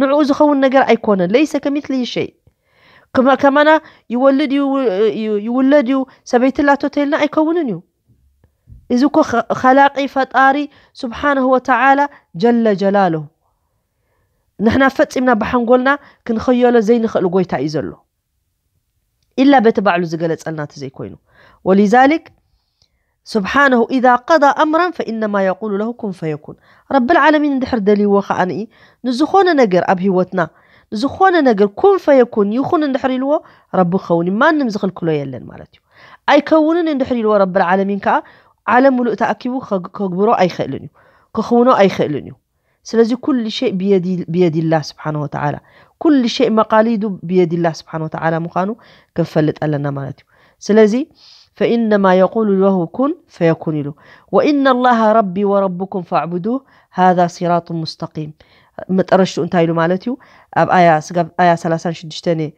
ንዕኡ ዝኸውን ነገር ኣይኮነን። ليس كمثله شيء። ከማና ይወልድ እዩ ይውለድ እዩ ሰበይቲ ላቶ ተይልና ኣይከውንን እዩ። እዚ እኮ ኸላቂ ፈጣሪ ስብሓንሁ ወተዓላ ጀለ ጀላሉ ንሕና ፈጺምና ብሓንጎልና ክንኸየሎ ዘይንኽእል ጎይታ እዩ ዘሎ። ኢላ በቲ ባዕሉ ዝገለጸልና እቲ ዘይኮይኑ። ولذلك سبحانه إذا قضى أمرا فإنما يقول له كن فيكون. ረብል ዓለሚን እንድሕር ደልይዎ ከኣ ንኢ ንዝኾነ ነገር ኣብ ህይወትና ንዝኾነ ነገር ኩን ፈየኩን ይኹን እንድሕር ኢልዎ ረቢ ክኸውን እዩ። ማንም ዝኽልክሎ የለን ማለት እዩ። ኣይከውንን እንድሕር ኢልዎ ረብል ዓለሚን ከኣ ዓለም ሙሉእ ተኣኪቡ ከግ- ከግብሮ ኣይኽእልን እዩ። ክኽውኖ ኣይኽእልን እዩ። ስለዚ ኩሉ ሸይ ብየዲ- ብየዲላ ስብሓን ወተዓላ ኩሉ ሸይ መቃሊዱ ብየዲላ ስብሓን ወተዓላ ምዃኑ ክንፈልጥ ኣለና ማለት እዩ። ስለዚ ፈኢነማ የቁሉ ለሁ ኩን ፈየኩን ኢሉ ወኢነ ላሃ ረቢ ወረብኩም ፈዕቡዱህ ሃዛ ሲራጡ ሙስተቂም። መጠረሽትኡ እንታይ ኢሉ ማለት እዩ? ኣብ ኣያ ስጋብ ኣያ ሰላሳን ሽዱሽተን እየ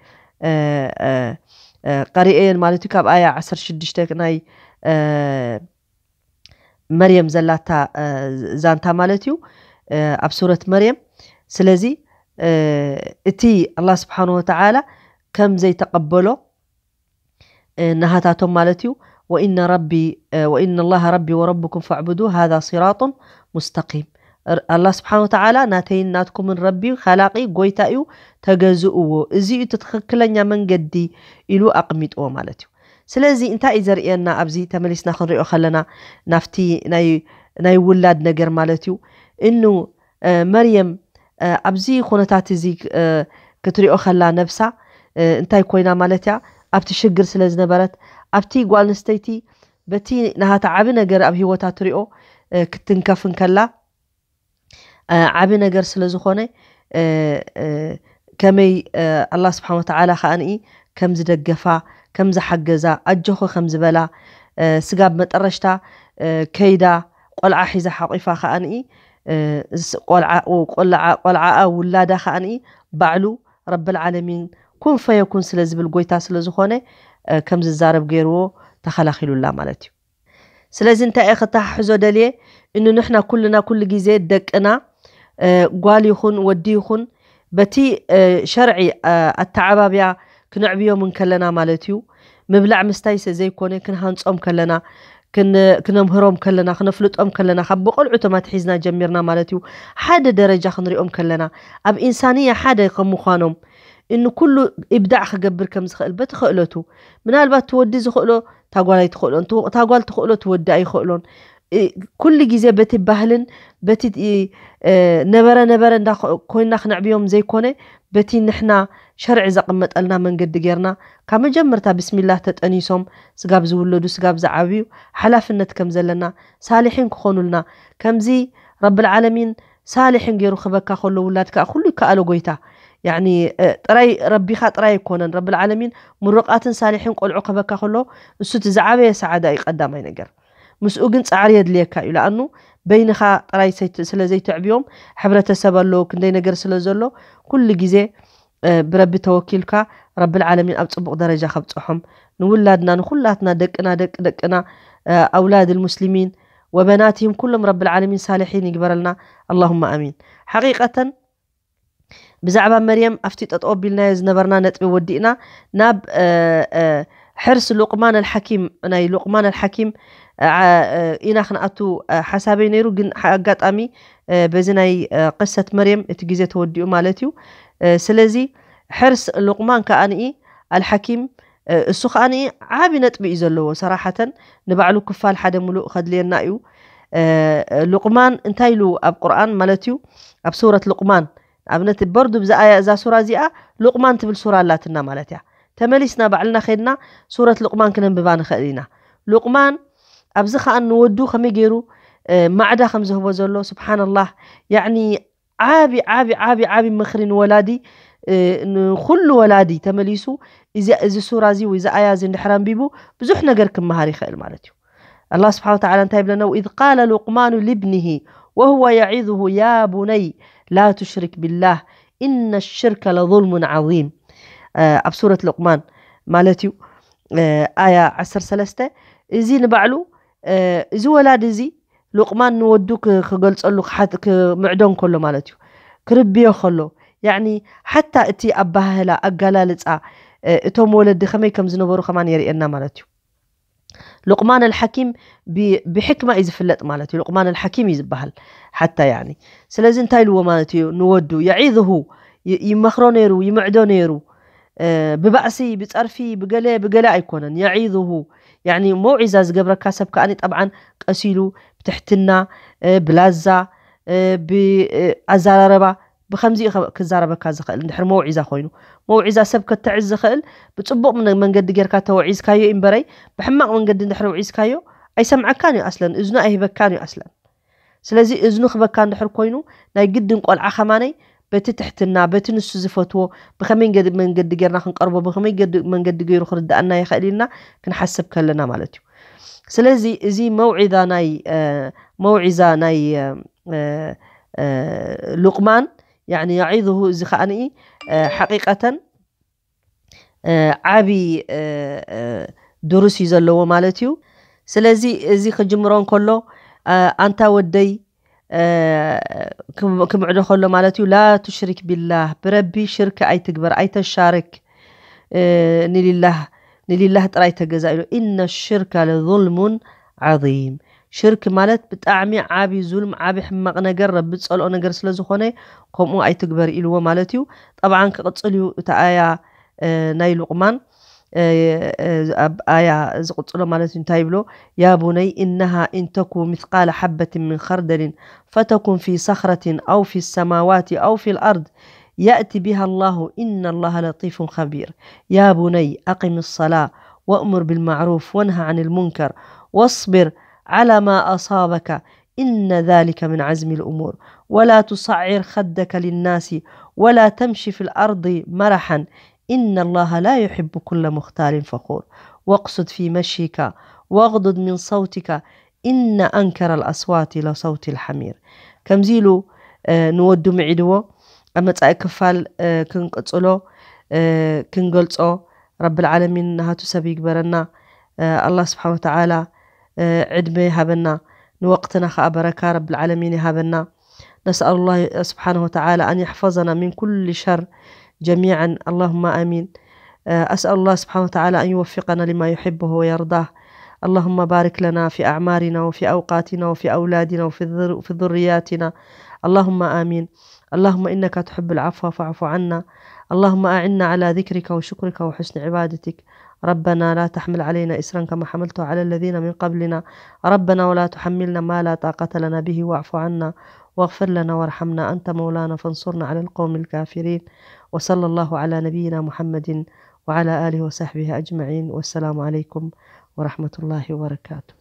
እ፣ እ፣ እ፣ ቀሪኤየን ማለት እዩ። ካብ ኣያ ዓሰርተ ሽዱሽተ ናይ እ፣ መርየም ዘላታ እ፣ ዛንታ ማለት እዩ እ፣ ኣብ ሱረት መርየም። ስለዚ እ፣ እቲ ኣላህ ስብሓን ወተዓላ ከም ዘይተቐበሎ እ፣ ናሃታቶም ማለት እዩ። ወኢነ ረቢ እ፣ ወኢነ ላሃ ረቢ ወረብኩም ፈዕቡዱ ሃዛ ሲራጡን ሙስተቂም። ር- ኣላህ ስብሓን ወተዓላ ናተይን ናትኩምን ረቢ ኸላቂ ጎይታ እዩ፣ ተገዝእዎ፣ እዚ እዩ እቲ ትኽክለኛ መንገዲ ኢሉ ኣቕሚጥዎ ማለት እዩ። ስለዚ እንታይ እዩ ዘርእየና? ኣብዚ ተመሊስና ክንሪኦ ከለና ናብቲ ናይ ውላድ ነገር ማለት እዩ። እኑ መርየም ኣብዚ ኩነታት እዚ ክትሪኦ ከላ ነብሳ እንታይ ኮይና ማለት እያ? ኣብቲ ሽግር ስለ ዝነበረት ኣብቲ ጓል ኣንስተይቲ በቲ ናሃታ ዓቢ ነገር ኣብ ህይወታ ትሪኦ ክትንከፍ እንከላ ዓቢ ነገር ስለ ዝኾነ ከመይ ኣላ ስብሓን ወተዓላ ከኣንኢ ከም ዝደገፋ ከም ዝሓገዛ ኣጆኺ ከም ዝበላ ስጋብ መጠረሽታ ከይዳ ቆልዓ ሒዛ ሓቂፋ ከኣንኢ ቆልዓኣ ውላዳ ከኣንኢ ባዕሉ ረብል ዓለሚን ኩን ፈየኩን ስለ ዝብል ጎይታ ስለ ዝኾነ ከም ዝዛረብ ገይርዎ ተኸላኺሉላ ማለት እዩ። ስለዚ እንታይ እየ ከተሓሕዞ ደልየ እኑ ንሕና ኩልና ኩሉ ግዜ ደቅና ጓል ይኹን ወዲ ይኹን በቲ ሸርዒ ኣተዓባብያ ክነዕብዮም እንከለና ማለት እዩ። ምብላዕ ምስታይ ዘይኮነ ክንሃንጾም ከለና ክነምህሮም ከለና ክነፍልጦም ከለና ካብ ብቆልዑቶም ኣትሒዝና ጀሚርና ማለት እዩ። ሓደ ደረጃ ክንሪኦም ከለና ኣብ ኢንሳንያ ሓደ ከም ምዃኖም እኑ ኩሉ ኢብዳዕ ክገብር ከም ዝኽእል በቲ ክእለቱ ምናልባት ትወዲ ዝኽእሎ ታጓል ኣይትኽእሎን ታጓል ትኽእሎ ትወዲ ኣይኽእሎን ኩሉ ግዜ በቲ ባህልን በቲ ነበረ ነበረ እንዳ ኮይና ክነዕብዮም ዘይኮነ በቲ ንሕና ሸርዒ ዘቐመጠልና መንገዲ ጌርና ካብ መጀመርታ ብስሚላህ ተጠኒሶም ስጋብ ዝውለዱ ስጋብ ዝዓብዩ ሓላፍነት ከም ዘለና ሳሊሒን ክኾኑልና ከምዚ ረብል ዓለሚን ሳሊሕን ገይሩ ክበካ ከሎ ውላድ ከዓ ኩሉ ይከኣሎ ጎይታ ያኒ ጥራይ ረቢኻ ጥራይ ኣይኮነን ረብል ዓለሚን ምሩቃትን ሳሊሕን ቆልዑ ክበካ ከሎ እሱ እቲ ዝዓበየ ሰዓዳ እዩ ቀዳማይ ነገር ምስኡ ግን ጻዕሪ የድልየካ እዩ ለኣኑ በይንኻ ጥራይ ስለ ዘይትዕብዮም ሕብረተሰብ ኣሎ ክንደይ ነገር ስለ ዘሎ ኩሉ ግዜ ብረቢ ተወኪልካ ረብል ዓለሚን ኣብ ጽቡቕ ደረጃ ከብጽሖም ንውላድና ንኹላትና ደቅና ደቂ ደቅና ኣውላድ ልሙስሊሚን ወበናትህም ኩሎም ረብል ዓለሚን ሳልሒን ይግበረልና ኣላሁማ ኣሚን ሓቂቀተን ብዛዕባ መርየም ኣብቲ ጠጠው ኣቢልናዮ ዝነበርና ነጥቢ ወዲእና ናብ ሕርስ ሉቅማን ኣልሓኪም ናይ ሉቅማን ኣልሓኪም ኢና ክንኣቱ ሓሳበይ ነይሩ ግን ኣጋጣሚ በዚ ናይ ቅሰት መርየም እቲ ግዜ ተወዲኡ ማለት እዩ ስለዚ ሕርስ ሉቅማን ከኣንኢ ኣልሓኪም እሱ ከኣ ዓቢ ነጥቢ እዩ ዘለዎ ሰራሓተን ንባዕሉ ክፋል ሓደ ሙሉእ ከድልየና እዩ ሉቅማን እንታይ ኢሉ ኣብ ቁርኣን ማለት እዩ ኣብ ሱረት ሉቅማን ኣብነት በርዱ ብዛኣያ እዛ ሱራ እዚኣ ሉቅማን ትብል ሱራ ኣላትና ማለት እያ ተመሊስና ባዕልና ከድና ሱረት ሉቅማን ክነንብባ ንኽእል ኢና ሉቅማን ኣብዚ ከኣ ንወዱ ከመይ ገይሩ ማዕዳ ከም ዝህቦ ዘሎ ስብሓንላህ ያኒ ዓቢ ዓቢ ዓቢ ዓቢ ምኽሪ ንወላዲ ንኹሉ ወላዲ ተመሊሱ እዚ ሱራ እዚ ወይ እዚ ኣያ እዚ እንድሕር ኣንቢቡ ብዙሕ ነገር ክመሃር ይኽእል ማለት እዩ ኣላ ስብሓን ወተዓላ እንታይ ይብለና ወኢዝ ቃለ ሉቅማኑ ልብኒሂ ወህወ የዒዙሁ ያ ቡነይ ላ ትሽሪክ ቢላህ ኢነ ሽርከ ለظልሙን ዓظም ኣብ ሱረት ሉቅማን ማለት እዩ ኣያ ዓሰርተ ሰለስተ እዚ ንባዕሉ እዚ ወላዲ እዚ ሉቅማን ንወዱ ክገልጸሉ ክምዕዶ እንከሎ ማለት እዩ ክርብዮ ከሎ ያኒ ሓታ እቲ ኣባህላ ኣጋላልጻ እቶም ወለዲ ከመይ ከም ዝነበሩ ከማን የርእየና ማለት እዩ ሉቅማን ኣልሓኪም ብሕክማ እዩ ዝፍለጥ ማለት እዩ ሉቅማን ኣልሓኪም እዩ ዝበሃል ሓታ ያኒ ስለዚ እንታይ ኢልዎ ማለት እዩ ንወዱ የዒዝሁ ይመኽሮ ነይሩ ይምዕዶ ነይሩ ብባእሲ ብፀርፊ ብገለ ብገለ ኣይኮነን የዒዝሁ ያኒ መውዒዛ ዝገብረካ ሰብ ከኣኒ ጠብዓን ቀሲሉ ብትሕትና ብላዛ ብኣዘራረባ ብከምዚ ክዛረበካ ዝኽእል እንድሕር መውዒዛ ኮይኑ መውዒዛ ሰብ ከተዕዝ ዝኽእል ብፅቡቕ መንገዲ ጌርካ ተወዒዝካዮ እምበረይ ብሕማቕ መንገዲ እንድሕር ውዒዝካዮ ኣይሰምዐካን እዩ ኣስለን እዝኑ ኣይህበካን እዩ ኣስለን ስለዚ እዝኑ ክበካ እንድሕር ኮይኑ ናይ ግድን ቆልዓ ከማነይ በቲ ትሕትና በቲ ንሱ ዝፈትዎ ብኸመይ መንገዲ ጌርና ክንቀርቦ ብኸመይ መንገዲ ገይሩ ክርድኣና ይኽእል ኢልና ክንሓስብ ከለና ማለት እዩ ስለዚ እዚ መውዒዛ ናይ መውዒዛ ናይ ሉቅማን ያኒ የዒዝሁ እዚ ከኣኒ ሓቂቀተን ዓቢ ድሩስ እዩ ዘለዎ ማለት እዩ ስለዚ እዚ ክጅምሮ እንከሎ ኣንታ ወደይ ክምዕዶ ከሎ ማለት እዩ ላ ቱሽሪክ ቢላህ ብረቢ ሽርክ ኣይትግበር ኣይተሻርክ ንሊላህ ንሊላህ ጥራይ ተገዛ ኢሉ ኢነ ሽርከ ለظልሙን ዓظም ሽርክ ማለት ብጣዕሚ ዓቢ ዙልም ዓቢ ሕማቕ ነገር ረቢ ዝጸልኦ ነገር ስለ ዝኾነ ከምኡ ኣይትግበር ኢልዎ ማለት እዩ ጠብዓን ክቕጽል እዩ እቲ ኣያ ናይ ሉቕማን ኣብ ኣያ ዝቕጽሎ ማለት እዩ። እንታይ ይብሎ? يا بني إنها إن تك مثقال حبة من خردل فتكن في صخرة أو في السماوات أو في الأرض يأت بها الله إن الله لطيف خبير. يا بني أقم الصلاة وأمر بالمعروف وانه عن المنكر واصبر على ما أصابك إن ذلك من عزم الأمور ولا تصعر خدك للناس ولا تمش في الأرض مرحا إن الله لا يحب كل مختال فخور واقصد في مشيك واغضض من صوتك إن أنكر الأصوات لصوت الحمير. ከምዚ ኢሉ ንወዱ ምዒድዎ። ኣብ መጻኢ ክፋል ክንቅጽሎ ክንገልጾ። ረብል ዓለሚን ናሃቱ ሰብ ይግበረና። ኣላህ ስብሓን ወተዓላ ዕድመ ይሃበና። ንወቅትና ከኣ በረካ ረብል ዓለሚን ይሃበና። نسأل الله سبحانه وتعالى أن يحفظنا من كل شر جميعا اللهم آمين. أسأل الله سبحانه وتعالى أن يوفقنا لما يحبه ويرضاه. اللهم بارك لنا في أعمارنا وفي أوقاتنا وفي أولادنا وفي ذر- في ذرياتنا. اللهم آمين. اللهم إنك تحب العفو فاعف عنا. اللهم أعنا على ذكرك وشكرك وحسن عبادتك. ربنا لا تحمل علينا إصرا كما حملته على الذين من قبلنا. ربنا ولا تحملنا ما لا طاقة لنا به واعف عنا واغفر لنا وارحمنا أنت مولانا فانصرنا على القوم الكافرين. وصلى الله على نبينا محمد وعلى آله وصحبه أجمعين. والسلام عليكم ورحمة الله وبركاته.